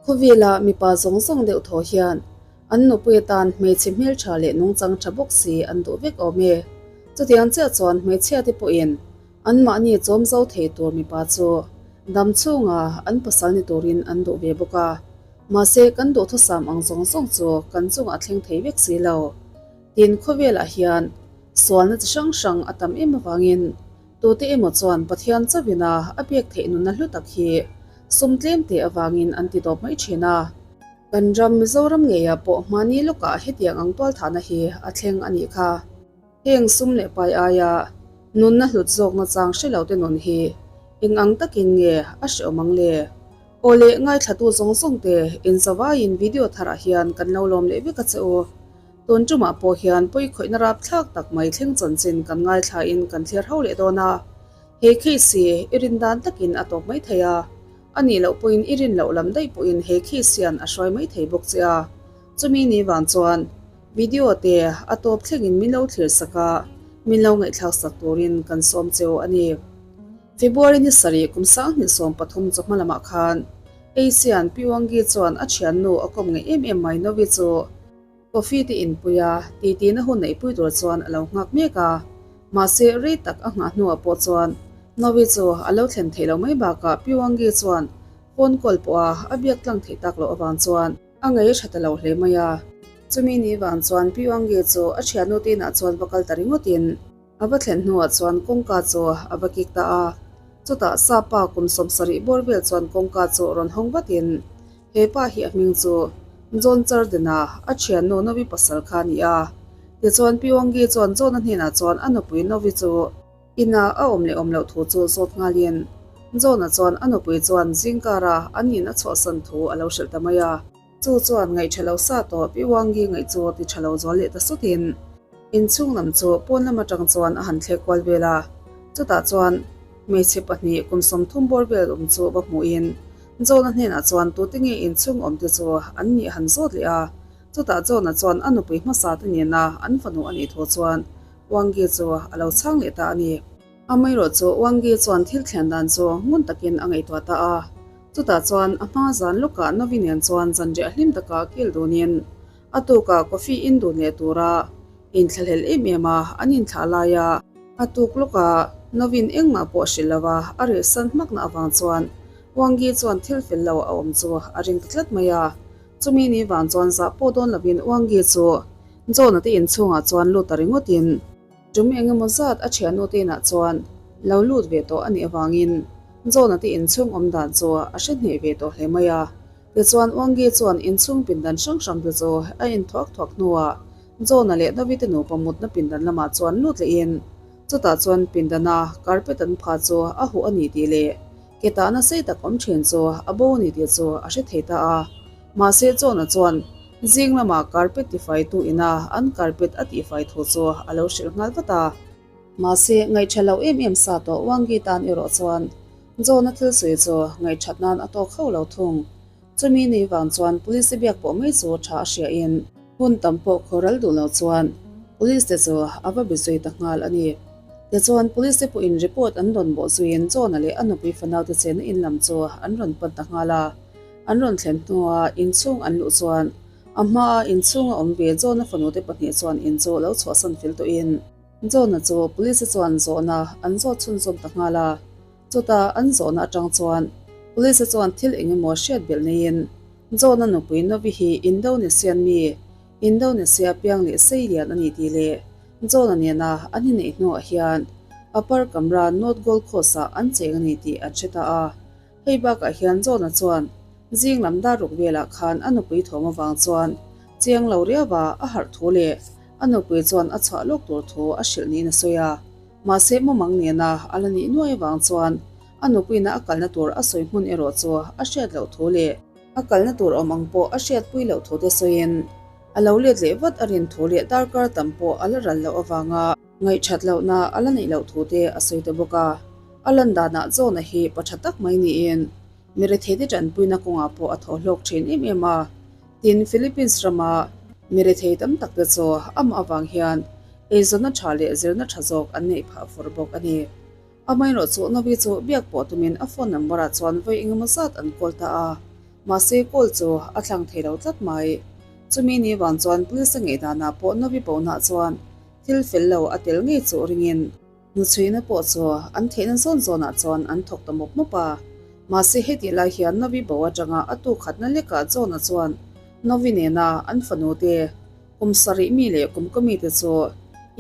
Khawvela mipa zawng zawng deuh thaw hian an nupui atan hmeichhe hmeltha leh nungchang tha bawk si an duh vek awm e. Chutiang chiah chuan hmeichhia te pawhin anmahni chawm zo thei tur mipa chu dam chhunga an pasal ni turin an duh ve bawk a. Mahse kan duhthusam ang zawng zawng chu kan chungah thleng thei vek si lo. Tin khawvelah hian sualna chi hrang hrang a tam em avangin Tute emaw chuan Pathian chauhin a a pek theih nunna hlu tak hi sum tlem teh avangin an ti tawp mai thin a. Kan ram Mizoram ngeiah pawh hmani lawkah hetiang ang tualthahna hi a thleng a nih kha. Heng sum leh pai aia nunna hlut zawkna chang hre lote nun hi eng ang takin nge a hreawm ang le? Aw leh ngaithlatu zawng zawng te inzavaiin video tharah hian kan lo lawm leh vek a che u. Tun tumah pawh hian pawikhawihna rapthlak tak mai thleng chanchin kan ngaithlain kan thlir ho leh dawn a. He case hi i rin dan takin a tawp mai thei a, a nih loh pawhin i rin loh lam daih pawhin he case hian a hruai mai thei bawk che a. Chumi ni vang chuan video te a tawp thlengin min lo thlir sak a, min lo ngaihthlak sak turin kan sawm cheu a ni. February ni sarih kum 2013 chawhma lamah khan Asian Pyongi chuan a thiannu a kawm ngeih em em mai Novi chu Coffee te inpui a, titi na hun neihpui tur chuan a lo nghak mek a. Mahse, rei tak a nghah hnuah pawh chuan Novi chu a lo thlen theih loh mai bakah Pyongi chuan phone call pawha a biak tlang theih tak loh avang chuan a ngei tha ta lo hle mai a. Chumi ni vang chuan Pyongi chu a thiannu te inah chuan va kal ta ringawtin a va thlen hnuah chuan kawngka chu a va kik ta a. Chutah Sapa kum 70 bawr vel chuan kawngka chu rawn hawng vatin He pa hi a hming chu John Chardena, a thiannu Novi pasal kha a ni a. Tichuan Pyongi chuan John-a hnenah chuan a nupui Novi chu inah a awm leh awm loh thu chu zawt nghalin John-a chuan a nupui chuan zingkara an in a chhuahsan thu a lo hrilh ta mai a. Chu chuan ngaih tha lo sa tawh Pyongi ngaih chu ti tha lo zual leh ta sutin inchhung lam chu pawn lam atang chuan a han thlek kual vel a. Chutah chuan hmeichhe pahnih kum 30 bawr vel awm chu va hmuhin John-a hnenah chuan tute nge inchhung awmte chu an nih han zawt leh a, chutah John-a chuan a nupui hmasa te nena an fanu a nih thu chuan Wangi chu a lo chhang leh ta a ni. Amaherawh chu Wangi chuan thil thlen dan chu ngun takin a ngaihtuah ta a, chutah chuan a hma zan lawkah Novi nen chuan zanriah hlim taka kil dunin a tukah coffee in dun leh tura inthlahlel em em a an inthlah laia a tuk lawkah Novin engmah pawh hrilh lo a, a rehsan hmakna avang chuan Wangi chuan thil fel lo a awm chu a ring ta tlat mai a. Chumi ni vang chuan zah pawh dawn lovin Wangi chu John-a te inchhungah chuan lut ta ringawtin tum eng emaw zat a thiannu te inah chuan lo lut ve tawh a nih avangin John-a te inchhung awm dan chu a hre hneh ve tawh hle mai a. Tichuan Wangi chuan inchhung pindan hrang hrang te chu a en thuak thuak hnuah John-a leh David-a nupa mutna pindan lamah chuan lut lehin chutah chuan pindana carpet an pha chu a huh a ni tih leh Ke tahna sei tak awm thin chu a bo a ni tih chu a hre thei ta a. Mahse John-a chuan zing lamah carpet tifaitu ina an carpet a tihfai thu chu a lo hrilh nghal vat a. Mahse ngaihtha lo em em sa tawh Wangi tan erawh chuan John-a thil sawi chu ngaihthat nan a tawk hauh lo thung. Chumi ni vang chuan police biak pawh mai chu tha a hriain hun tam pawh khawral duh lo chuan police te chu a va be zui ta nghal a ni. Tichuan police te pawhin report an rawn bawh zuiin John-a leh a nupui fanau te chenna in lam chu an rawn pan ta nghal a. An rawn thlen hnua inchhung an luh chuan a hmaa inchhunga awm ve John-a fanu te pahnih chuan in chu lo chhuahsan fel tawhin John-a chu police te chuan zawhna an zawt chhunzawm ta nghal a. Chutah an zawhna atang chuan Police chuan thil eng emaw hriat belh neiin John-a nupui Novi hi Indonesian mi, Indonesia piang leh sei lian a ni tih leh John-a nena an inneih hnuah hian Upper Kamra North Gold Coast-ah an cheng a ni tih an hre ta a. Hei bakah hian John-a chuan zing lam dar ruk velah khan a nupui thawm avang chuan chiang lo riauva a harh thu leh a nupui chuan a chhuah lawk tur thu a hrilh niin a sawi a. Mahse mumang nena a la nih nuai avang chuan a nupuina a kalna tur a sawi hmun erawh chu a hriat loh thu leh a kalna tur awm ang pawh a hriatpui loh thu te sawiin a lo let leh vat a rin thu leh darkar tam pawh a la ral loh avanga ngaihthat lohna a la neih loh thu te a sawi ta bawk a. A lan danah John-a hi pa tha tak mai niin mi retheite tanpuina kawngah pawh a thaw hlawk thin em em a. Tin, Philippines rama mi rethei tam tak te chu amah avang hian eizawnna tha leh zirna tha zawk an neih phah fur bawk a ni. Amaherawh chu Novi chu biak pawh tumin a phone number ah chuan vawi engemaw zat an call ta a. Mahse call chu a thlang thei lo tlat mai. Chumi ni vang chuan police a ngei danah pawh Novi Bona chuan thil fel lo a tel ngei chu ringin hnuchhuina pawh chu an theihna zawn zawnah chuan an thawk ta mawp mawp a. Mahse hetih lai hian Novi Bo atanga a tu khatna lekah John-a chuan Novi nena an fanu te kum sarih mi leh kum kaw mite chu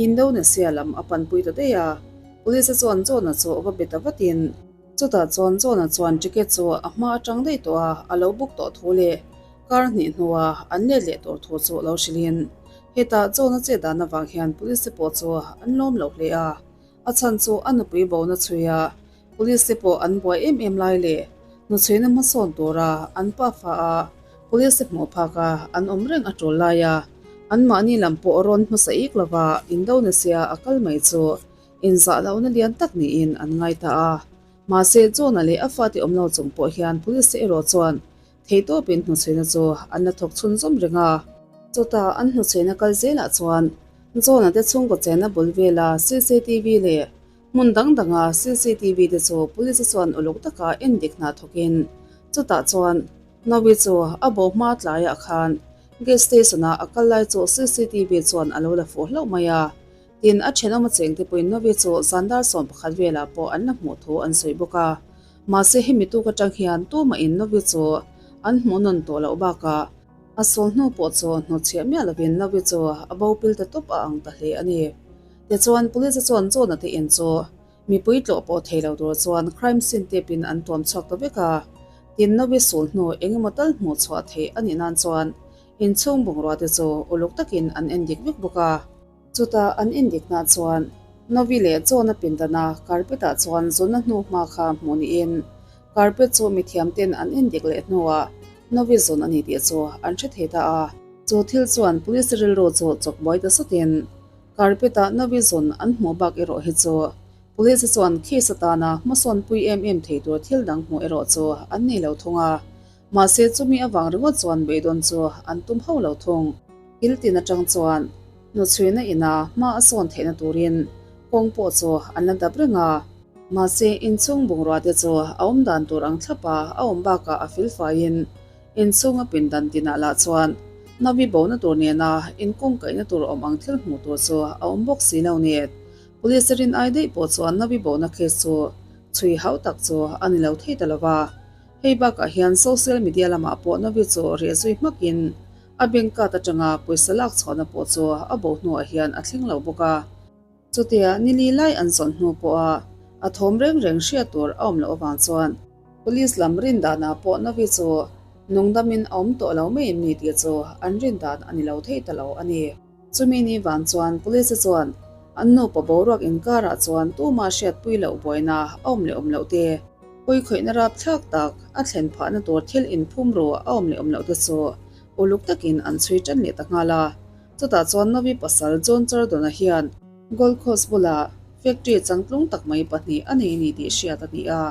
Indonesia lam a panpui ta daih a. Police-a chuan John-a chu va be ta vatin, Chutah chuan John-a chuan ticket chu a hma atang daih tawh a, a lo book tawh thu leh kar hnih hnua an let leh tur thu chu lo hrilhin hetah John-a chet dan avang hian police te pawh chu an lawm lo hle a. A chhan chu a nupui bona chhui a, police te pawh an buai em em lai leh hnuchhuina hmasawn tura an pa fa a police te hmuh phak a an awm reng a tul lai a, anmahni lam pawh rawn hmasa ik lova Indonesia a kal mai chu Inzah lohna lian tak niin an ngai ta a. Mahse, John-a leh a fate awm lo chung pawh hian police te erawh chuan theihtawpin hnuchhuina chu an la thawk chhunzawm reng a. Chutah an hnuchhuina kal zelah chuan John-a te chhungkaw chenna bul vela cctv leh hmun dang danga cctv te chu police chuan uluk taka endik hna thawkin chutah chuan Nawi chu a bo hma tlaiah khan gas station-ah a kal lai chu cctv chuan a lo la fuh hlauh mai a. Tin, a thenawm a chengte pawhin Novi chu zandar 11 velah pawh an la hmuh thu an sawi bawk a. Mahse, hemi tuk atang hian tumahin Novi chu an hmuh nawn tawh loh bakah a sawl hnu pawh chu hnawtchhiah miah lovin Novi chu a bo pil ta tawp a ang ta hle a ni. Tichuan, Police chuan John-a te in chu mipui tlawh pawh thei lo tur chuan crime scene tape in an tuam chhuak ta vek a. Tin, Novi sul hnu engemaw tal hmuh chhuah theih a nih nan chuan inchhung bungrua te chu uluk takin an endik vek bawk a. Chutah an indikna chuan Novi leh John-a pindana carpet-ah chuan zunna hnu hma kha hmuh niin carpet chu mithiamten an indik leh hnuah Novi zun a ni tih chu an hre thei ta a. Chu thil chuan police rilru chu chawk buai ta sawtin carpet-ah Novi zun an hmuh bak erawh hi chu police chuan case atana hmasawnpui em em thei tur thil dang hmuh erawh chu an nei lo thung a. Mahse chumi avang ringawt chuan beidawn chu an tum hauh lo thung. Thil tin atang chuan hnuchhuina ina hma a sawn theihna turin kawng pawh chu an la dap reng a. Mahse inchhung bungrua te chu a awm dan tur ang thlap a, a awm bakah a fil faiin inchhung a pindan tinah lah chuan nawi bona tur nena inkungkaihna tur awm ang thil hmuh tur chu a awm bawk si lo ni. Police rin ai daih pawh chuan nawi bona case chu chhui hauh tak chu a ni lo thei ta lo va. Hei bakah hian social media lamah pawh Novi chu reh zui hmakin a bank card atanga pawisa lak chhuahna pawh chu a bo hnuah hian a thleng lo bawk a. Chutia nili lai an zawn hnu pawha a thawm reng reng hriat tur a awm loh avang chuan police lam rin danah pawh Novi chu nungdamin a awm tawh lo mai em ni tih chu an rin dan a ni lo thei ta lo a ni. Chumi ni vang chuan police chuan an nupa boruak inkarah chuan tuma hriatpui loh buaina a awm leh awm loh te, pawikhawihna rapthlak tak a thlen phahna tur thil inphum ru a awm leh awm loh te chu uluk takin an chhui tan leh ta nghal a. Chutah chuan Novi pasal John Chardon-a hian Gold Coast bulah factory changtlung tak mai pahnih a nei ni tih hriat a ni a.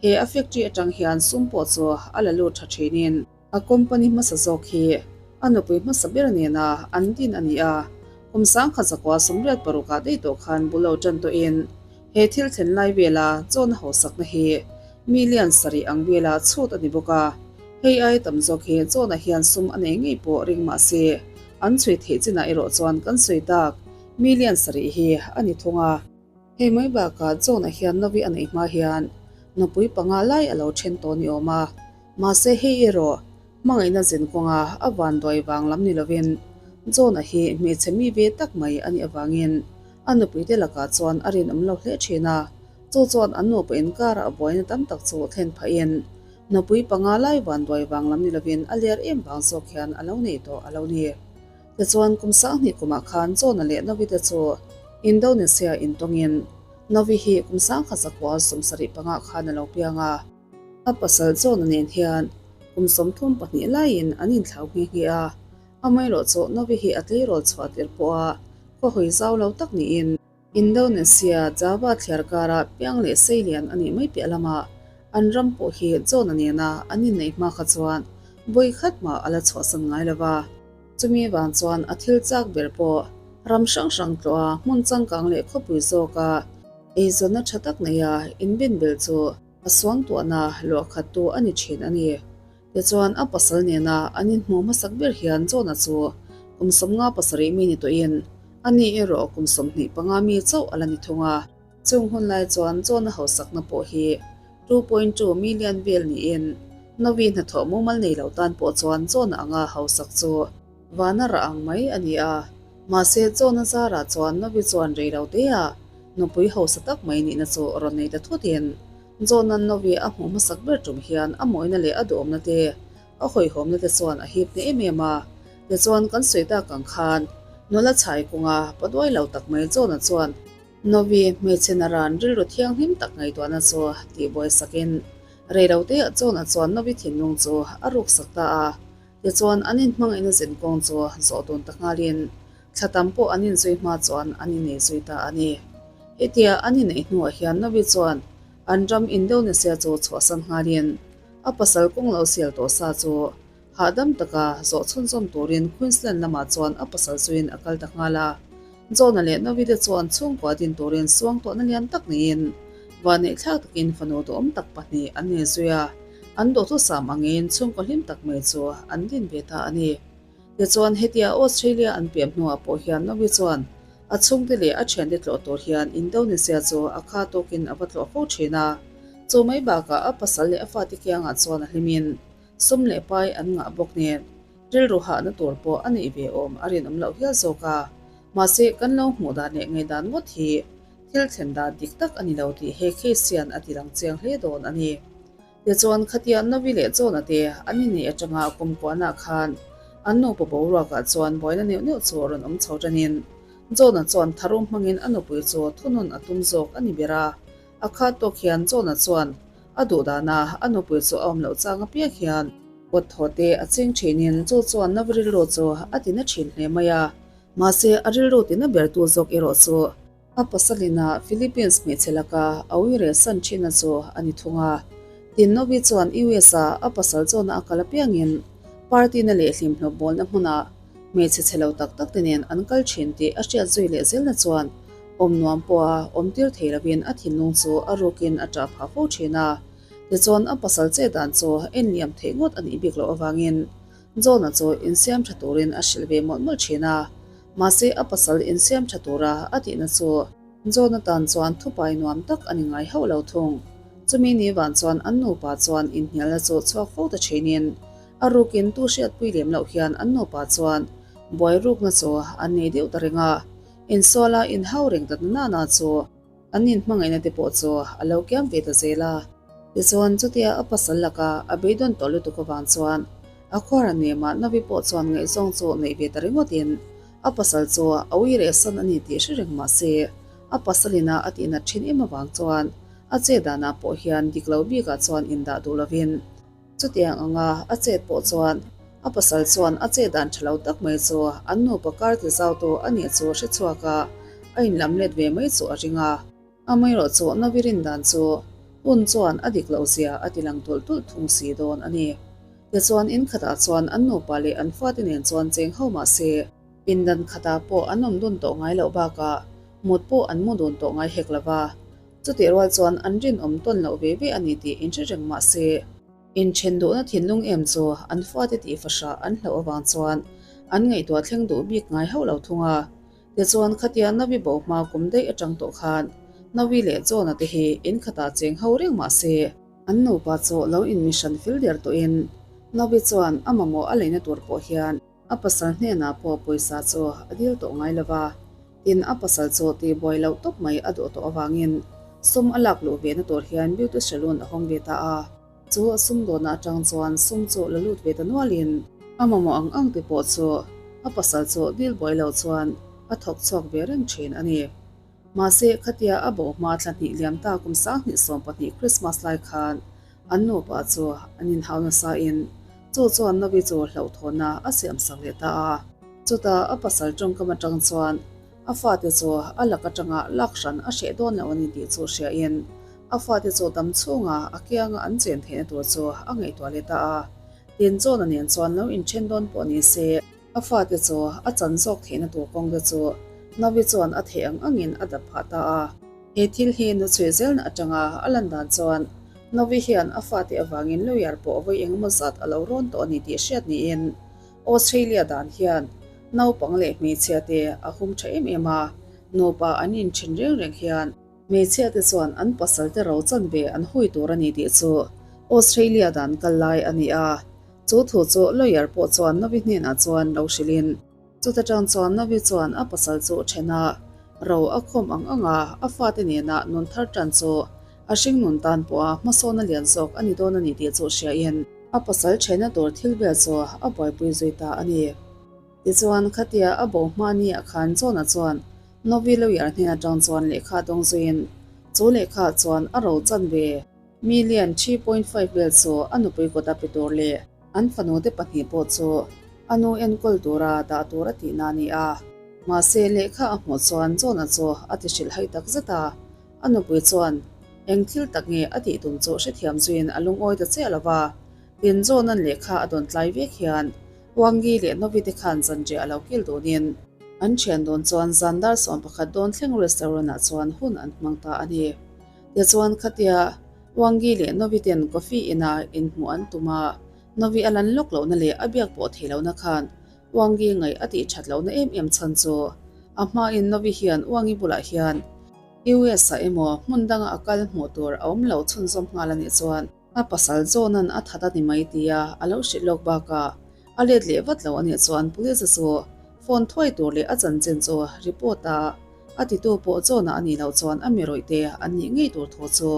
He a factory atang hian sum pawh chu a la lut tha thinin, A company hmasa zawk hi a nupui hmasa ber nena an din a ni a, kum sangkhat zakua 86 ah daih tawh khan bul lo tan tawhin he thil thlen lai vela chawna hausakna hi million sarih ang vela chhut a ni bawk a, hei ai tam zawk hi chawna hian sum a nei ngei pawh ring mah se an chhui theih chinah erawh chuan kan sawi tak million sarih hi a ni thung a. Hei mai bakah chawna hian nawi a neih hma hian nupui panga lai a lo then tawh ni awm a. Mahse hei erawh hmangaihna zin kawnga a vanduai vang lam ni lovin John-a hi hmeichhe mi ve tak mai a nih avangin a nupuite lakah chuan a rinawm lo hle thin a, chu chuan an nupa inkarah buaina tam tak chu thlen phahin nupui panga lai vanduai vang lam ni lovin a ler em vang zawk hian a lo nei tawh a lo ni. Tichuan kum sanghnih kumah khan John-a leh Novi-te chu Indonesia intawngin Novi hi kum sangkhat zakua 75 khan a lo piang a. A pasal John-a nen hian kum 32 laiin an inthlau nghe nghe a, amaherawh chu Novi hi a tleirawl chhuah tir pawha khaw hawi zau lo tak niin Indonesia Java thliar kara piang leh sei lian a nih mai piah lamah an ram pawh hi John-a nena an inneih hma kha chuan vawi khat mah a la chhuahsan ngai lo va. Chumi vang chuan a thil chak ber pawh ram hrang hrang tlawh a hmun changkang leh khawpui zawka eizawnna tha tak neia inbinbel chu A suangtuahna luahkhattu a ni thin a ni. Tichuan, a pasal nena an inhmuh hmasak ber hian John-a chu kum 57 mi ni tawhin ani erawh kum 25 mi chauh a la ni thung a. Chung hun lai chuan John-a hausakna pawh hi 2.2 million vel niin Novi hnathawh mumal nei lo tan pawh chuan John-a anga hausak chu vana rah ang mai a ni a. Mahse, John-a zarah chuan Novi chuan rei lo teah nupui hausa tak mai nihna chu rawn nei ta thutin John-a'n Novi a hmuh hmasak ber tum hian a mawina leh a duhawmna te, a hawihhawmna te chuan a hip hneh em em a. Tichuan, kan sawi tak ang khan nula chhai kawnga paduai lo tak mai John-a chuan Novi hmeichhe naran rilru thianghlim tak ngaihtuahna chu tihbuai sakin reiloteah John-a chuan Novi thinlung chu a ruksak ta a. Tichuan, an inhmangaihna zin kawng chu zawh dun ta nghalin thla tam pawh an inzui hma chuan an innei zui ta a ni. Hetia an inneih hnuah hian Novi chuan an ram Indonesia chu chhuahsan nghalin a pasal kawng lo sial tawh sa chu hahdam taka zawh chhunzawm turin Queensland lamah chuan a pasal zuiin a kal ta nghal a. John-a leh Novi te chuan chhungkua din turin suangtuahna lian tak neiin vanneihthlak takin fanu duhawm tak pahnih an nei zui a, an duhthusam angin chhungkaw hlim tak mai chu an din ve ta a ni. Tichuan, hetia Australia an pian hnuah pawh hian Novi chuan a chhungte leh a thiante tlawh tur hian Indonesia chu a kha tawkin a va tlawh fo thin a. Chu mai bakah a pasal leh a fate kiangah chuan a hlimin sum leh pai an ngah bawk nen rilru hahna tur pawh a neih ve awm a rinawm loh hial zawk a. Mahse, kan lo hmuh dan leh ngaihdan ngawt hi thil thlen dan dik tak a ni lo tih he case hian a tilang chiang hle dawn a ni. Tichuan, khatia Novi leh John-a te an inneih atanga kum kuahnaah khan an nupa boruakah chuan buaina neuh neuh chu rawn awm chho tanin John-a chuan tharum hmangin a nupui chu thunun a tum zawk a ni ber a. A khat tawk hian John-a chuan a duh dana a nupui chu a awm loh chang apiang hian kawt thaw te a ching thinin chu chuan Novi rilru chu a tina thin hle mai a. Mahse, a rilru tina bertu zawk erawh chu A pasalina Philippines hmeichhe laka a uire san thina chu a ni thung a. Tin Novi chuan US-a a pasal chawna a kal apiangin party na leh hlimhlawp bawlna hmunah hmeichhe chhe lo tak tak te nen an kal thin tih a hriat zui leh zelna chuan awm nuam pawha awm tir thei lovin a thinlung chu a rukin a ṭah phah fo thin a. Tichuan a pasal che dan chu en liam theih ngawt a nih bik loh avangin John-a chu insiam tha turin a hrilh ve mawlh mawlh thin a. Mahse, a pasal insiam tha tura a tihna chu John-a tan chuan thupai nuam tak a ni ngai hauh lo thung. Chumi ni van chuan an nupa chuan inhnialna chu chhuak fo ta thinin a rukin tu hriatpui lem loh hian an nupa chuan buai rukna chu an nei deuh ta reng a, insuala inhau reng ta nana chu An inhmangaihna te pawh chu a lo kiam ve ta zel a. Tichuan, chutia a pasal laka a beidawn tawh lutuk avang chuan a khuara nemah Novi pawh chuan ngaihzawng chu neih ve ta ringawtin a pasal chu a ui reh san a ni tih hre reng mah se, a pasalina a tihnat thin em avang chuan a che danah pawh hian dik lo bikah chuan indah duh lovin Chutiang anga a chet pawh chuan a pasal chuan a chet dan tha lo tak mai chu an nupa kar ti zautu a nih chu hre chhuak a, a inlam let ve mai chu a ring a. Amaherawh chu Navi rin dan chu hun chuan a dik loh zia a ti lang tulh tulh thung si dawn a ni. Tichuan in khatah chuan an nupa leh an fate nen chuan cheng ho mah se, pindan khatah pawh an awm dun tawh ngai loh bakah mut pawh an mu dun tawh ngai hek lo va. Chutih rual chuan an rinawm tawn loh ve ve a ni tih inhre reng mah se, inthen duhna thinlung em chu an fate tih fahrah an hlauh avang chuan an ngaihtuah thleng duh bik ngai hauh lo thung a. Tichuan khatia Navi bo hma kum daih atang tawh khan Navi leh John-a te hi in khatah cheng ho reng mah se, an nupa chu lo inmihran fel der tawhin Navi chuan a mamawh a leina tur pawh hian A pasal hnenah pawh pawisa chu a dil tawh ngai lo va, tin a pasal chu tihbuai loh tawp mai a duh tawh avangin sum a lak luh ve na tur hian beauty salon a hawng ve ta a. Chu a sum dawhna atang chuan sum chu la lut ve ta nualin a mamawh ang ang te pawh chu a pasal chu dil buai lo chuan a thawk chhuak ve reng thin a ni. Mahse khatia a bo hma thla hnih liam ta kum 2020 Christmas lai khan An nupa chu an inhau nasa in chu chuan Novi chu hlauhthawnna a siam sak leh ta a. Chutah a pasal tawngkam atang chuan a fate chu a lak atanga lak hran a hreh dawn lo a ni tih chu hria in a fate chu dam chhunga a kianga an chen theihna tur chu a ngaihtuah leh ta a. Tin John-a nen chuan lo inthen dawn pawh ni se a fate chu a chan zawk theihna tur kawng te chu Novi chuan a theih ang angin a dap phah ta a. He thil hi nu chhuih zelna atanga a lan dan chuan. Novi hian a fate avangin lawyer pawh vawi engemaw zat a lo rawn tawh a ni tih hriat niin Australia dan hian naupang leh hmeichhia te a hum tha em em a, nupa an inthen reng reng hian hmeichhia te chuan an pasal te ro chanve an hui tur a ni tih chu Australia dan kal lai a ni a, chu thu chu lawyer pawh chuan Novi hnenah chuan lo hrilhin Chuta tang chuan Novi chuan a pasal chu then a, ro a khawm ang ang a, a fate nena nun thar tan chu a hringnun tan pawha hmasawn a lian zawk a ni dawn a ni tih chu hriain a pasal thena tur thil vel chu a buaipui zui ta a ni. Tichuan, khatia a bo hma nia khan John-a chuan Novi lawyer hnen atang chuan lehkha dawng zuiin chu lehkha chuan a ro chanve million 3.5 vel chu a nupui kawta pe tur leh An fanute pahnih pawh chu a nu enkawl tura dah tur a tihna a ni a. Mahse, lehkha a hmuh chuan John-a chu a ti hrilh hai tak zet a. A nupui chuan eng thil tak nge a tih tum chu hrethiam zuiin a lungawi ta chiah lo va. Tin, John-a'n lehkha a dawn tlai vek hian Wangi leh Novi te khan zanriah a lo kil dunin an thian dawn chuan zan dar 11 dawn thleng restaurant-ah chuan hun an hmang ta a ni. Tichuan, khatia Wangi leh Novi ten coffee ina inhmuh an tum a, Novi a lan lawk lohna leh a biak pawh theih lohna khan Wangi ngaih a tih that lohna em em chhan chu a hmain Novi hian Wangi bulah hian US ah emaw hmun danga a kal hmuh tur a awm lo chhunzawm nghal a nih chuan a pasal John-a'n a that a ni mai tia a lo hrilh lawk bakah a let leh vat lo a nih chuan police chu phone thuai tur leh a chanchin chu report a A titu pawh John-a a nih loh chuan a mi rawih te an nih ngei tur thu chu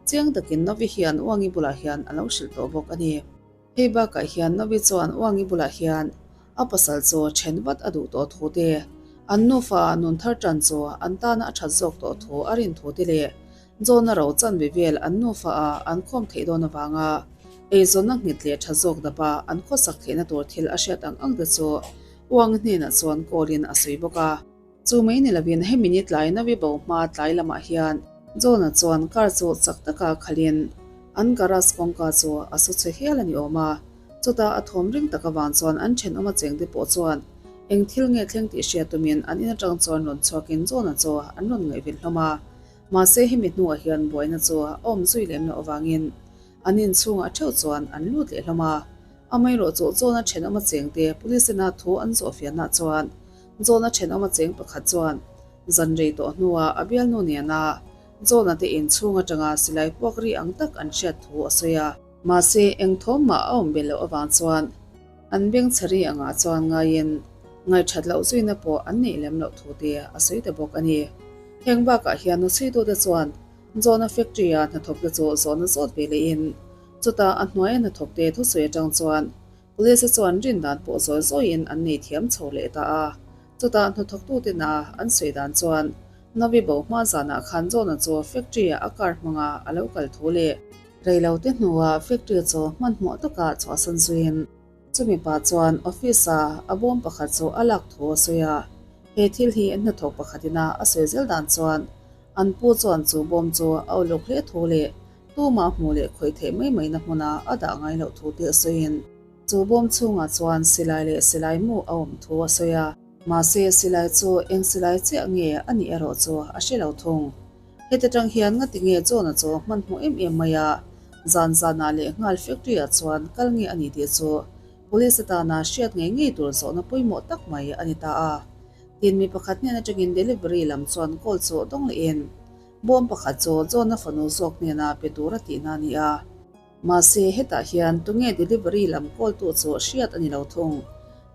chiang takin Novi hian Uangi bulah hian a lo hrilh tawh bawk a ni. Hei bakah hian Novi chuan Uangi bulah hian a pasal chu then vat a duh tawh thu te, an nufa nun thar tan chu an tana a that zawk tawh thu a rin thu te leh John-a ro chanve vel an nufa a an khawm theih dawn avanga eizawnna nghet leh tha zawk dapa an khawsak theihna tur thil a hriat ang ang te chu Uangi hnenah chuan call-in a sawi bawk a. Chu mai ni lovin hemi ni tlai Nawi bo hma tlai lamah hian John-a chuan car chu chak taka khalhin an garage kawngka chu a su chhe hial a ni awm a. Chutah a thawm ring tak avang chuan an thenawm a chengte pawh chuan eng thil nge thleng tih hriat tumin an in atang chuan rawn chhuakin John-a chu an rawn ngaihven hlawm a. Mahse hemi hnuah hian buaina chu a awm zui lem loh avangin an inchhungah theuh chuan an lut leh hlawm a. Amaherawhchu John-a thenawm a chengte police ina thu an zawhfiahnaah chuan John-a thenawm a cheng pakhat chuan zan rei tawh hnuah a bialnu nena John-a te inchhung atanga silai puak ri ang tak an hriat thu a sawi a. Mahse, eng thawm mah a awm bel loh avang chuan an beng chhe ri angah chuan ngaiin ngaihthat loh zuina pawh an neih lem loh thu te a sawi ta bawk a ni. Heng bakah hian nuchhuitute chuan John-a factory-a hnathawkte chu zawhna zawt ve lehin chutah a hnuaia hnathawkte thusawi atang chuan Police chuan rin dan pawh zawi zawiin an nei thiam chho leh ta a. Chutah hnathawktute na an sawi dan chuan Nawi bo hma zanah khan John-a chu factory-ah a car hmanga a lo kal thu leh reilote hnuah factory chu hmanhmawh taka chhuahsan zuiin chumi pa chuan office-a a bawm pakhat chu a lak thu a sawi a. He thil hi hnathawk pakhatina a sawi zel dan chuan an pu chuan chu bawm chu a uluk hle thu leh Tumah hmuh leh khawih theih mai maina hmuna a dah ngai loh thu te a sawiin, chu bawm chhungah chuan silai leh silai mu a awm thu a sawi a. Mahse, silai chu eng silai chiah nge a nih erawh chu a hre lo thung. Heti tang hian ngati nge John-a chu hmanhmawh em em mai a, zan zanah leh nghal factory-ah chuan kal nge a ni tih chu police atana hriat ngei ngei tur zawhna pawimawh tak mai a ni ta a. Tin, mi pakhat hnen atangin delivery lam chuan call chu dawng lehin, Bawm pakhat chu John-a fanu zawk hnena pe tur a tihna a ni a. Mahse, hetah hian tunge delivery lam kawltu chu hriat a ni lo thung.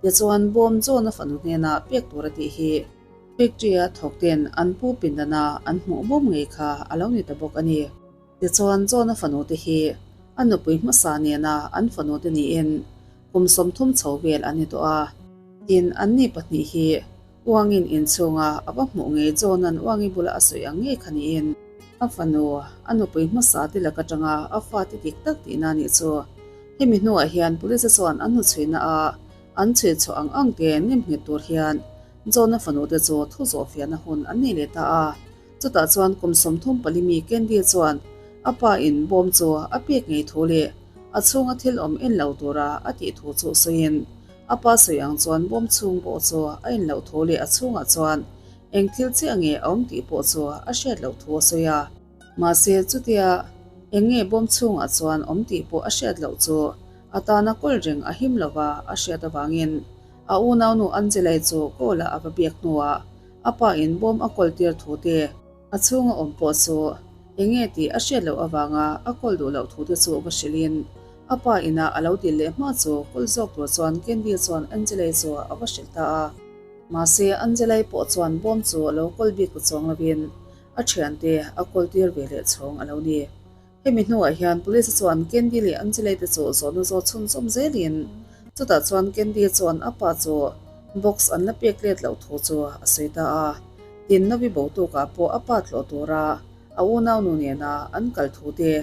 Tichuan, bawm John-a fanu hnena pek tur a tih hi factory-a thawkten an pu pindana an hmuh bawm ngei kha a lo ni ta bawk a ni. Tichuan, John-a fanu te hi a nupui hmasa nena an fanu te niin kum 30 chho vel an ni tawh a. Tin, anni pahnih hi Uangin inchhunga a va hmuh ngei John-a'n Uangi bula a sawi ang ngei kha niin a fanu, a nupui hmasa te lak atanga a fate dik tak tihna a nih chu. Hemi hnuah hian Police chuan an hnuchhuina a an chhui chhuah ang ang te nem nghet tur hian John-a fanu te chu thu zawhfiahna hun an nei leh ta a. Chutah chuan kum 34 mi Candy chuan a pa in bawm chu a pek ngei thu leh a chhunga thil awm en lo tura a tih thu chu sawiin A pa sawi ang chuan bawm chhung pawh chu a in loh thu leh a chhungah chuan eng thil chiah nge a awm tih pawh chu a hriat loh thu a sawi a. Mahse, chutia Eng nge bawm chhungah chuan awm tih pawh a hriat loh chu a tana kawl reng a him lova a hriat avangin a unaunu Angela-i chu call-ah a va biak hnuah a pa in bawm a kawl tir thu te, a chhunga awm pawh chu eng nge tih a hriat loh avanga a kawl duh loh thu te chu va hrilhin a pa inah a lo dil leh hma chu kawl zawk tur chuan Candy chuan Angela-i chu a va hrilh ta a. Mahse Angela-i pawh chuan bawm chu a lo kawl bik ta chuang lovin a thiante a kawltir ve leh chhawng a lo ni. Hemi hnuah hian Police chuan Candy leh Angela te chu zawhna zawt chhunzawm zelin chutah chuan Candy chuan a pa chu box an la pek let loh thu chu a sawi ta a. Tin, Novi Botukah pawh a pa tlawh tura a unaunu nena an kal thu te,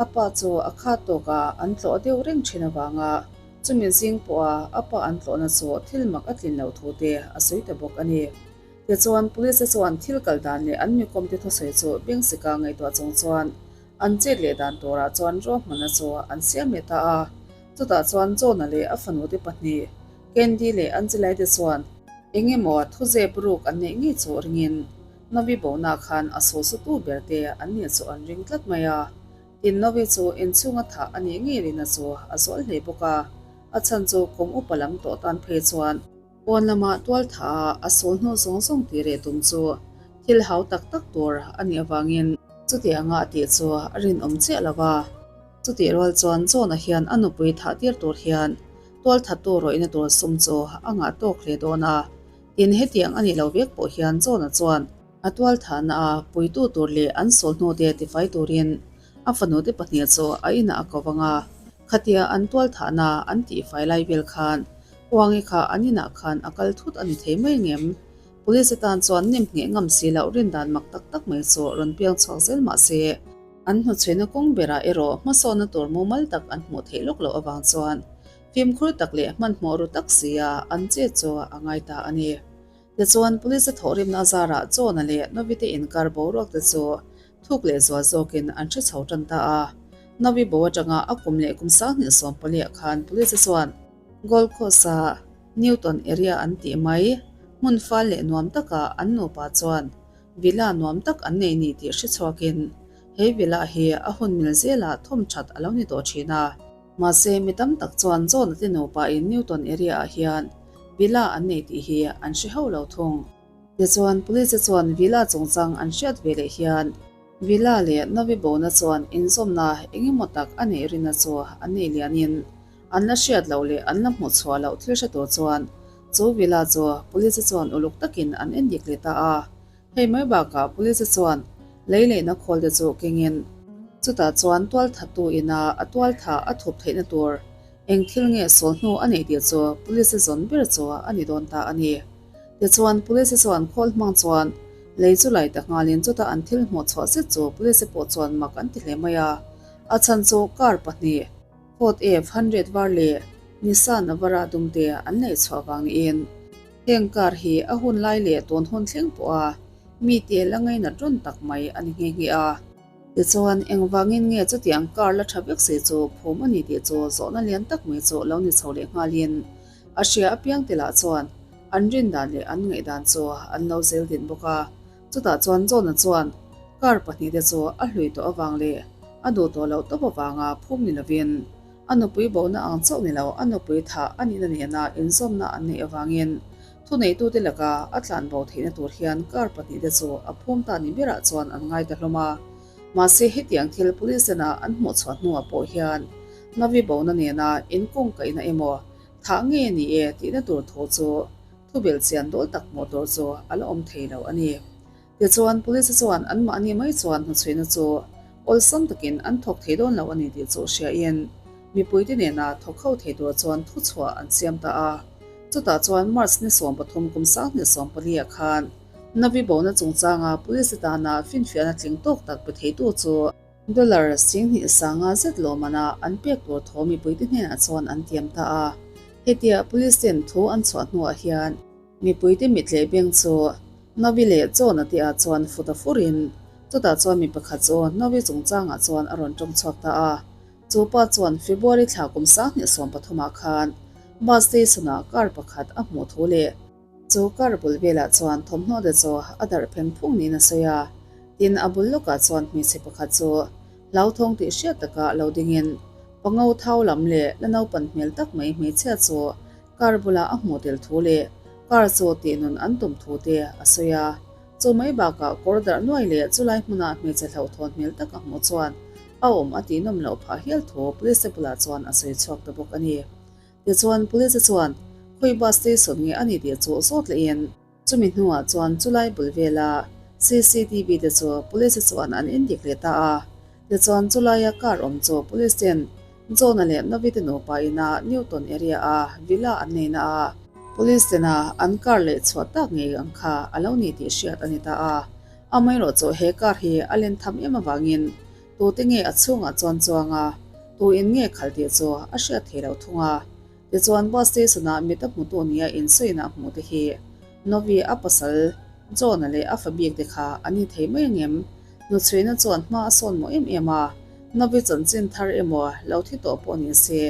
a pa chu a khat tawka an tlawh deuh reng thin avanga chumi zing pawha a pa an tlawhna chu thil mak a tlin loh thu te a sawi ta bawk a ni. Tichuan, Police chuan thil kal dan leh an mikawmte thusawi chu Bengsika ngaihtuah chung chuan an chet leh dan turah chuan ruahmanna chu an siam leh ta a. Chutah chuan John-a leh a fanute pahnih, Candy leh Angela-i te chuan eng emaw thuzep ruk an neih ngei chu ringin Novi Bona khan a sulsutu ber te an nih chu an ring tlat mai a. Tin, Novi chu inchhunga thah a nih ngei rina chu a zual hle bawk a, a chhan chu kum upa lam tawh tan phei chuan Pawn lama tual tha a a sawl hnu zawng zawng tih reh tum chu thil hau tak tak tur a nih avangin chutianga a tih chu a rinawm chiah lo va. Chutih rual chuan John-a hian a nupui thah tir tur hian tual thattu rawihna tur sum chu a ngah tawk hle dawn a. Tin, hetiang a nih lo vek pawh hian John-a chuan a tual thahna a puitu tur leh an sawl hnute tifai turin a fanute pahnih chu a inah a ko vang a. Khatia an tual thahna an tihfai lai vel khan Uangi kha an inah khan a kal thut a ni thei mai ngem? Police atan chuan nem ngheh ngam si loh rin dan mak tak tak mai chu rawn piang chhuak zel mah se, an hnuchhuina kawng berah erawh hmasawnna tur mumal tak an hmuh theih lawk loh avang chuan fimkhur tak leh hmanhmawh ru tak sia an che chu a ngai ta a ni. Tichuan, Police a thawhrimna azarah Chawna leh Novite inkar boruak te chu thuk leh zual zawkin an hre chho tan ta a. Novi bo atanga a kum leh kum 2014 ah khan Police chuan Gold Coast-a Newton area an tih mai hmun fal leh nuam takah an nupa chuan villa nuam tak an nei ni tih hre chhuakin he villa hi a hun mil zelah thawm that a lo ni tawh thin a. Mahse, mi tam tak chuan John-a te nupa in Newton area ah hian villa an nei tih hi an hre hauh lo thung. Tichuan, Police chuan villa chungchang an hriat ve leh hian villa leh Novi Bona chuan inzawmna eng emaw tak a neih rinna chu an nei lianin an la hriat loh leh an la hmuh chhuah loh thil hre tur chuan chu villa chu Police chuan uluk takin an endik leh ta a. Hei mai bakah Police chuan lei leihna khawl te chu kengin chutah chuan tualthattu ina a tualtha a thup theihna tur eng thil nge sawl hnu a neih tih chu Police zawn ber chu a ni dawn ta a ni. Tichuan Police chuan khawl hmang chuan lei chu lai ta nghalin chutah an thil hmuh chhuah zet chu Police pawh chuan mak an ti hle mai a, a chhan chu car pahnih, Ford F hundred var leh Nissan Navara dumte an neih chhuah vang niin. Heng kar hi a hun lai leh tun hun thleng pawha mite la ngainat rawn tak mai a ni nghe nghe a. Tichuan, engvangin nge chutiang kar la tha vek si chu phum a ni tih chu zawhna lian tak mai chu lo ni chho leh nghalin a hria apiang te lah chuan an rin dan leh an ngaihdan chu an lo zel din bawk a. Chutah chuan John-a chuan kar pahnihte chu a hlui tawh avang leh a duh tawh loh tawp avanga phum ni lovin A nupui bohna ang chauh ni lo, a nupui thah a nihna nena inzawmna an neih avangin thuneitute laka a tlan bo theihna tur hian car pahnihte chu a phum ta ni berah chuan an ngai ta hlawm a. Mahse hetiang thil police tena an hmuh chhuah hnuah pawh hian Navi bohna nena inkawngkaihna emaw thah nge ni e tihna tur thu chu thubelh chian dawl tak hmuh tur chu a la awm thei lo a ni. Tichuan, Police chuan anmahni mai chuan hnuchhuihna chu awlsam takin an thawk thei dawn lo a ni tih chu hriain mipuite nena thawk ho thei tur chuan thuchhuah an siam ta a. Chutah chuan March ni 13 kum 2014 ah khan Navi bona chungchanga Police tana finfiahna tling tawk tak pe theitu chu Dollar 2000 sanga zet lawmana an pek tur tho mipuite hnenah chuan an tiam ta a. Hetia Police ten thu an chhuah hnuah hian Mipuite mit leh beng chu Novi leh John-a tihah chuan fut a furin chutah chuan mi pakhat chu Novi chungchangah chuan a rawn tawng chhuak ta a. Chu pa chuan February thla kum 2013 ah khan bus station-ah car pakhat a hmuh thu leh chu car bul velah chuan thawmhnaw te chu a darh pheng phung niin a sawi a. Tin, a bul lawkah chuan hmeichhe pakhat chu. Hlauthawng tih hriat taka lo dingin pango thau lam leh la naupan hmel tak mai hmeichhia chu car bulah a hmuh tel thu leh car chu tihnun an tum thu te a sawi a. Chu mai bakah kawr darh nuai leh chulai hmuna hmeichhe hlauhthawn hmel tak a hmuh chuan a awm a tihnawm loh phah hial thu police te bulah chuan a sawi chhuak ta bawk a ni. Tichuan police te chuan khawi bus station nge a ni tih chu zawt lehin, Chumi hnuah chuan chulai bul vela cctv te chu police chuan an indik leh ta a. Tichuan chulaia car awm chu police ten John-a leh Novi te nupa ina Newton area a villa an neina a police tena an car leh chhuah tak ngei ang kha a lo ni tih hriat a ni ta a. Amaherawhchu he car hi a len tham em avangin tute nge a chhungah chuan chuang a, tu in nge khalh tih chu a hriat thei lo thung a. Tichuan bus station-ah mit a hmutu nia insawiin a hmuh te hi Novi a pasal John-a leh a fa bik te kha an ni thei mai angem? Hnuchhuina chuan hma a sawn mawh em em a, Novi chanchin thar emaw lo thi tawh pawh ni se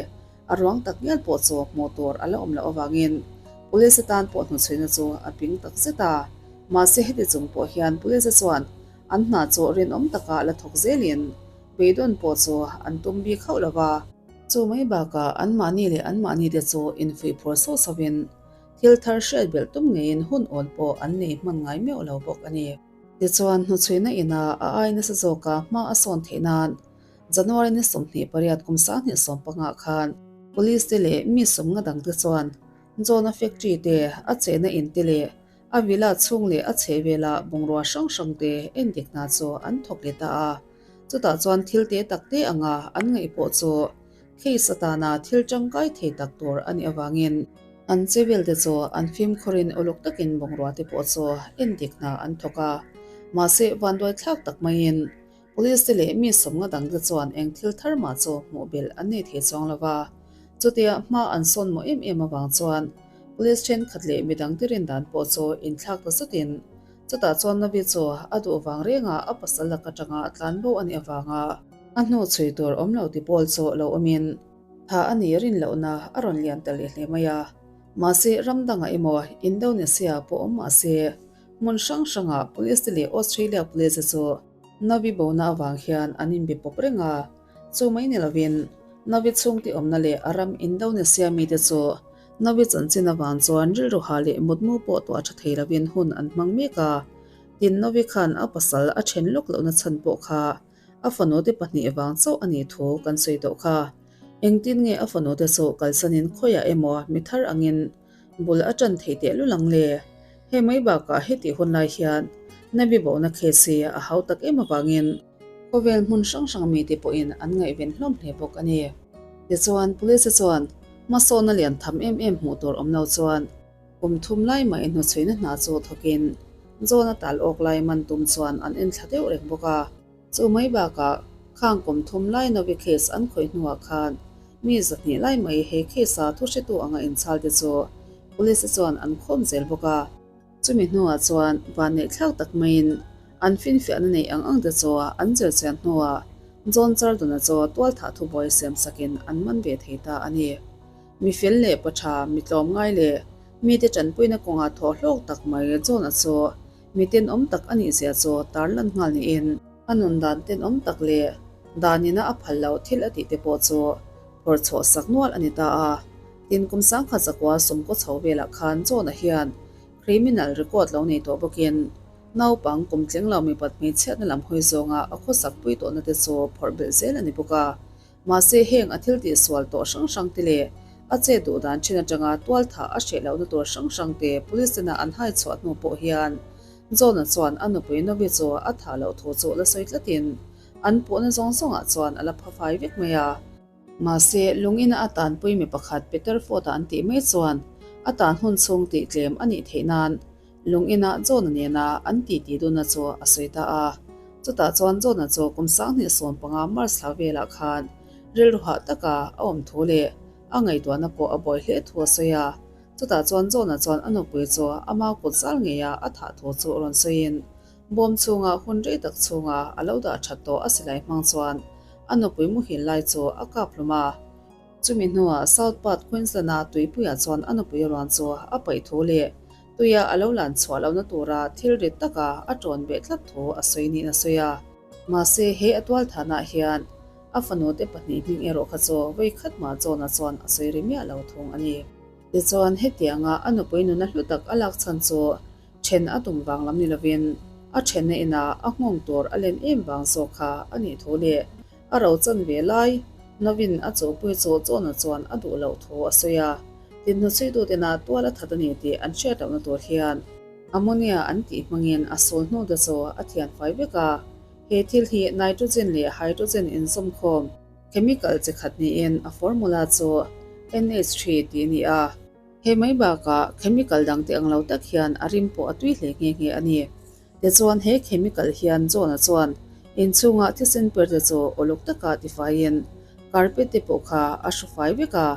a ruang tak ngial pawh chu hmuh tur a la awm loh avangin Police tan pawh hnuchhuina chu a ping tak zet a. Mahse heti chung pawh hian Police chuan an hna chu rinawm taka la thawk zelin beidawn pawh chu an tum bik hauh lo va. Chu mai bakah anmahni leh anmahni te chu infuih phur sauh sauhin thil thar hriat belh tum ngeiin hun awl pawh an nei hman ngai meuh lo bawk a ni. Tichuan, hnuchhuina inah a ai nasa zawka hma a sawn theih nan January ni 28 kum 2015 khan Police te leh mi sawmnga dangte chuan John-a factory te, a chehna in te leh A villa chhung leh a chhehvela bungrua hrang hrang te endik hna chu an thawk leh ta a. Chutah chuan thil te tak te anga an ngaih pawh chu case atana thil tangkai thei tak tur a nih avangin an che vel te chu an fimkhurin uluk takin bungrua te pawh chu endik hna an thawk a. Mahse vanduai thlak tak maiin Police te leh mi sawmnga dang te chuan eng thil thar mah chu hmuh belh an nei thei chuang lo va. Chutia hma an sawn mawh em em avang chuan Police thenkhat leh midang te rin dan pawh chu inthlak ta zawtin chutah chuan Navi chu a duh vang renga a pasal lak atanga tlan bo a nih avanga a hnu chhui tur awm lo ti pawl chu lo awmin tha a nih rin lohna a rawn lian ta leh hle mai a. Mahse ram dangah emaw Indonesia pawh awm mahse hmun hrang hrangah Police te leh Australia Police te chu Navi bona avang hian an inbe pawp reng a, chu mai ni lovin Navi chhungte awmna leh a ram Indonesia mite chu Navi chanchin avang chuan rilru ha leh mutmu pawh tuah tha thei lovin hun an hmang mek a. Tin, Navi khan a pasal a then lawk lohna chhan pawh kha a fanute pahnih vang chauh a nih thu kan sawi tawh kha. Engtin nge a fanute chu kalsanin khawiah emaw mi thar angin Bul a ṭan thei teh lul ang le. Hei mai bakah hetih hun lai hian Nabi Bona case hi a hau tak em avangin khawvel hmun hrang hrang mite pawhin an ngaihven hlawm hle bawk a ni. Tichuan, Police chuan hmasawna lian tham em em hmuh tur awm lo chuan kum thum lai mai hnuchhuina hna chu thawkin John a tal awk lai man tum chuan an enthla deuh reng bawk a. Chu mai bakah khang kum thum lai Novi case an khawih hnuah khan mi 200 lai mai he case a thuhretu anga inchhal te chu police chuan an khawm zel bawk a. Chumi hnuah chuan vanneih thlak tak maiin an finfiahna neih ang ang te chu an zirchian hnuah John Chardon-a chu tualthah thubuai siam sakin an man ve thei ta a ni. Mi fel leh pa tha, mi tlawmngai leh mite tanpuina kawnga thawh hlawk tak mai John-a chu Mi tenawm tak a nih zia chu tarlan nghal niin a nun dan tenawm tak leh danina a phal loh thil a tih te pawh chu phawrh chhuah sak nual a ni ta a. Tin, kum 1900 sawmkaw chho velah khan John-a hian criminal record lo nei tawh bawkin naupang kum tling lo mipat hmeichhiatna lam hawi zawnga a khawsak pui tawhna te chu phawrh belh zel a ni bawk a. Mahse heng a thil tihsual tawh hrang hrang te leh a chet duh dan thin atanga tualthah a hreh lohna tur hrang hrang te police tena an hai chhuah hnu pawh hian John-a chuan a nupui Novi chu a thah loh thu chu la sawi tlatin an puhna zawng zawngah chuan a la phafai vek mai a. Mahse lungina a tanpui mi pakhat Peter Ford-a an tih mai chuan a tan hun chhung tih tlem a nih theih nan Lungina John-a nena an titi dunna chu a sawi ta a. Chutah chuan John-a chu kum 2015 March thla velah khan rilru hah taka a awm thu leh a ngaihtuahna pawh a buai hle thu a sawi a. Chutah chuan John-a chuan a nupui chu ama kut zal ngeia a thah thu chu rawn sawiin bawm chhunga hun rei tak chhunga a lo dah that tawh a silai hmang chuan a nupui muhil lai chu a kap hlum a. Chumi hnuah South Perth Queensland-a tuipuiah chuan a nupui ruan chu a paih thu leh Tuia a lo lan chhuah lohna tura thil rit taka a ṭawn beh tlat thu a sawi niin a sawi a. Mahse, he a tualthanah hian a fanute pahnih hming erawh kha chu vawi khat mah John-a chuan a sawi ri miah lo thung a ni. Tichuan, hetianga a nupui nuna hlu tak a lak chhan chu then a tum vang lam ni lovin a thenna inah a nghawng tur a len em vang zawk kha a nih thu leh a ro chan ve lai novin a chawpui chu John-a chuan a duh loh thu a sawi a. Tin, hnuchhuituten a tual a that a ni tih an hriat lohna tur hian Ammonia an tih hmangin a sul hnu te chu a thian fai vek a. He thil hi nitrogen leh hydrogen inzawmkhawm chemical chi khat niin a formula chu NH3 tih a ni a. He mai bakah chemical dangte ang lo tak hian a rim pawh a tui hle nghe nghe a ni. Tichuan he chemical hian John-a chuan inchhunga thisen per te chu uluk taka tifaiin carpet te pawh kha a hru fai vek a.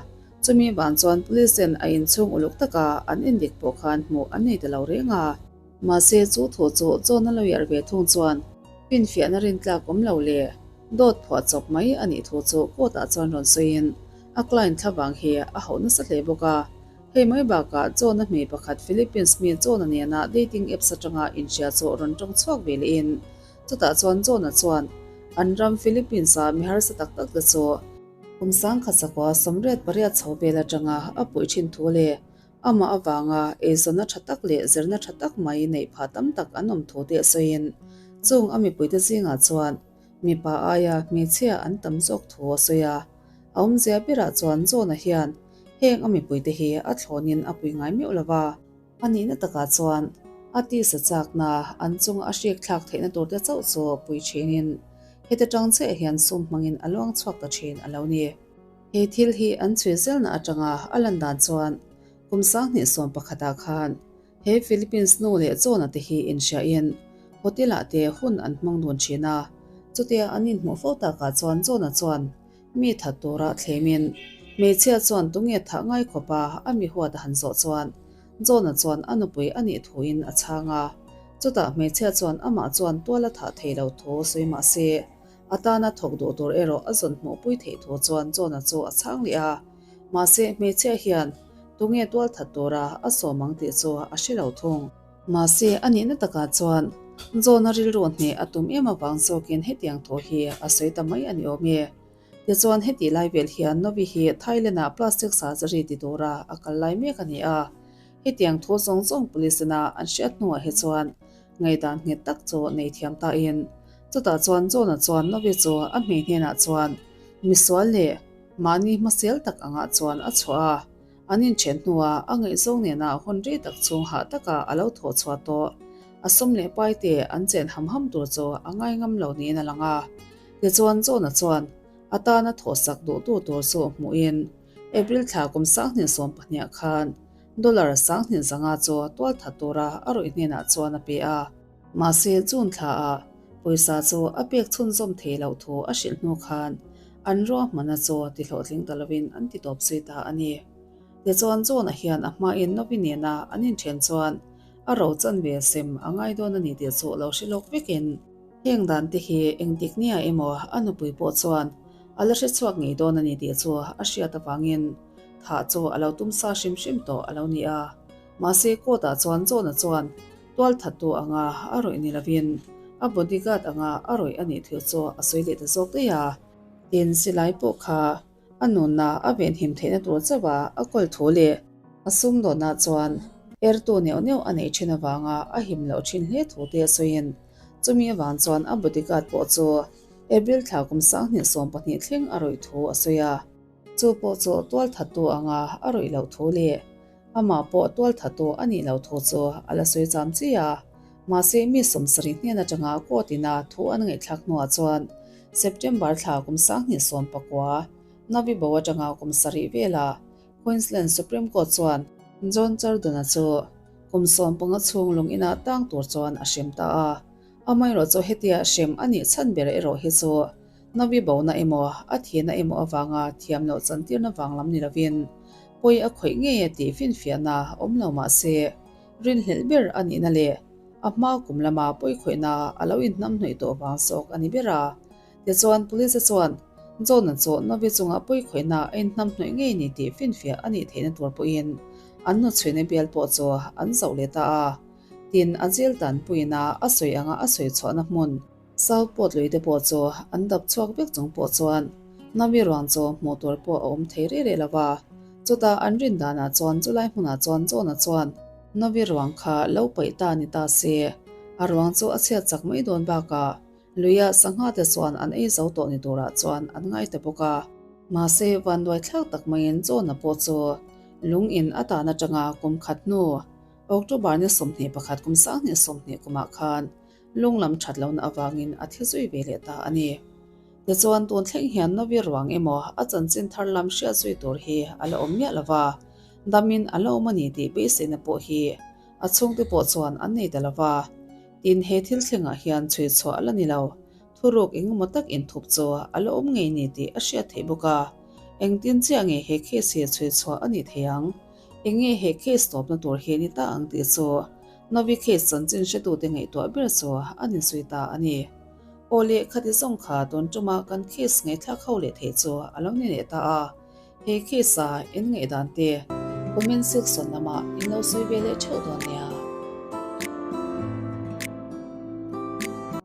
Chumi vang chuan police ten a inchhung uluk taka an endik pawh khan hmuh an nei ta lo reng a. Mahse chu thu chu John-a lo iarh ve thung chuan finfiahna rintlak awm lo leh dawt phuah chawp mai a nih thu chu court ah chuan rawn sawiin a client thla vang hi a hauh nasa hle bawk a. Hei mai bakah John-a hmei pakhat Philippines mi John-a nena dating apps atanga inhria chu rawn tawng chhuak ve lehin chutah chuan John-a chuan an ram Philippines-a mi harsa tak tak te chu Kum sangkhat sakua 88 chho vel atanga a puih thin thu leh amah avanga eizawnna tha tak leh zirna tha tak mai neih phah tam tak an awm thu te a sawiin chung a mipuite zingah chuan mipa aia hmeichhia an tam zawk thu a sawi a. A awmzia berah chuan John-a hian heng a mipuite hi a thlawnin a pui ngai meuh lo va. A nihna takah chuan a tisa chakna an chunga a hrik thlak theihna turte chauh chu pui thinin heta tang chiah hian sum hmangin a luang chhuak ta thin a lo ni. He thil hi an chhui zelna atanga a lan dan chuan kum 2011 ah khan he Philippines nu leh Chona te hi inhriain hotel ah te hun an hmang dun thin a, chutia an inhmuh fo takah chuan Chona chuan Mi that tura thlemin hmeichhia chuan tunge thah ngai khawpa a mi huat a han zawh chuan John-a chuan a nupui a nih thuin a chhang a. Chutah hmeichhia chuan amah chuan tual a thah thei lo thu sawi mah se, a tana thawk duh tur erawh a zawn hmuhpui theih thu chuan John-a chu a chhang leh a. Mahse hmeichhia hian tunge tual that tura a sawm ang tih chu a hre lo thung. Mahse a nihna takah chuan John-a rilru hneh a tum em avang zawkin hetiang thaw hi a sawi ta mai a ni awm e. Tichuan hetih lai vel hian Novi hi Thailand-ah plastic surgery ti tura a kal lai mek a ni a. Hetiang thu zawng zawng police ina an hriat hnuah hi chuan ngaihdan nghet tak chu nei thiam tain chutah chuan John-a chuan Novi chu a hmei hnenah chuan misual leh mahni hmasial tak angah chuan a chhuah a. An inthen hnuah a ngaihzawng nena hun rei tak chhung hah taka a lo thawh chhuah tawh. A sum leh paite an chen ham ham tur chu a ngai ngam lo niin a lang a. Tichuan John-a chuan a tana thawhsak duhtu tur chu hmuhin April thla kum 2012 khan dollar 2500 chu tualthat tura a rawih hnenah chuan a pe a. Mahse June thlaah pawisa chu a pek chhunzawm thei loh thu a hrilh hnu khan an ruahmanna chu tihlawhtling ta lovin an ti tawp zui ta a ni. Tichuan John-a hian a hmain Novi nena an inthen chuan a ro chanve sem a ngai dawn a ni tih chu lo hre lawk vekin heng dan te hi engtik nia emaw a nupui pawh chuan a la hre chhuak ngei dawn a ni tih chu a hriat avangin thah chu a lo tum sa hrim hrim tawh a lo ni a. Mahse court-ah chuan John-a chuan Tualthattu anga a rawih ni lovin a bodyguard anga a rawih a nih thil chu a sawi leh ta zawk daih a. Tin, silai pawh kha a nunna a venhim theihna tur chauh a a kawl thu leh a sumdawnah chuan ertu neuh neuh a neih thin avanga a him loh thin hle thu te a sawiin chumi avang chuan a bodyguard pawh chu April thla kum 2012 thleng a rawih thu a sawi a. Chu pawh chu tualthattu anga a rawih loh thu leh Amah pawh tualthattu a nih loh thu chu a la sawi cham chi a. Mahse, mi 70 hnen atanga court ina thu an ngaihthlak hnuah chuan September thla kum 2019 Navi bo atanga kum sarih velah Queensland Supreme Court chuan John Chardon-a chu kum 15 chhung lung inah tang tur chuan a hrem ta a. Amaherawhchu chu hetia hrem a nih chhan ber erawh hi chu Navi bona emaw a thihna emaw avanga thiam loh chantirna vang lam ni lovin pawi a khawih ngei a tih finfiahna awm lo mah se, rinhlelh ber a nihna leh a hma kum lama pawi khawihna a lo inhnamhnawih tawh vang zawk a ni ber a. Tichuan, Police chuan John-a chu Novi chunga pawi khawihna a inhnamhnawih ngei ni tih finfiah a nih theihna tur pawhin an hnuchhuina bial pawh chu an zoh leh ta a. Tin, a jail tanpuina a sawi anga a sawi chhuahna hmun. South Port lui te pawh chu an dap chhuak vek chung pawh chuan Navi ruang chu hmuh tur pawh a awm thei rih rih lo va. Chutah an rin danah chuan chulai hmunah chuan John-a chuan Navi ruang kha lo paih ta ni ta se, a ruang chu a chhiat chak mai dawn bakah Luia sangha te chuan an ei zo tawh ni turah chuan an ngai ta bawk a. Mahse, vanduai thlak tak maiin John-a pawh chu lung in a tan atanga kum khat hnu, October ni 21 kum 2020 kumah khan lung lam that lohna avangin a thi zui ve leh ta a ni. Tichuan, tun thleng hian Novi ruang emaw a chanchin thar lam hriat zui tur hi a la awm miah lo va, damin a la awm a ni tih beiseina pawh hi a chhungte pawh chuan an nei ta lo va. Tin, he thil thlengah hian chhui chhuah a la ni lo. Thuruk engemaw tak inthup chu a la awm ngei ni tih a hriat theih bawk a. Engtin chiah nge he case hi chhui chhuah a nih thei ang? Eng nge he case tawpna tur hi ni ta ang tih chu Novi case chanchin hretute ngaihtuah ber chu a ni zui ta a ni. Aw leh khati zawng kha tun tuma kan case ngaihthlak ho leh theih chu a lo ni leh ta a. He case a in ngaihdan te comment section lamah in lo sawi ve leh theuh dawn nia.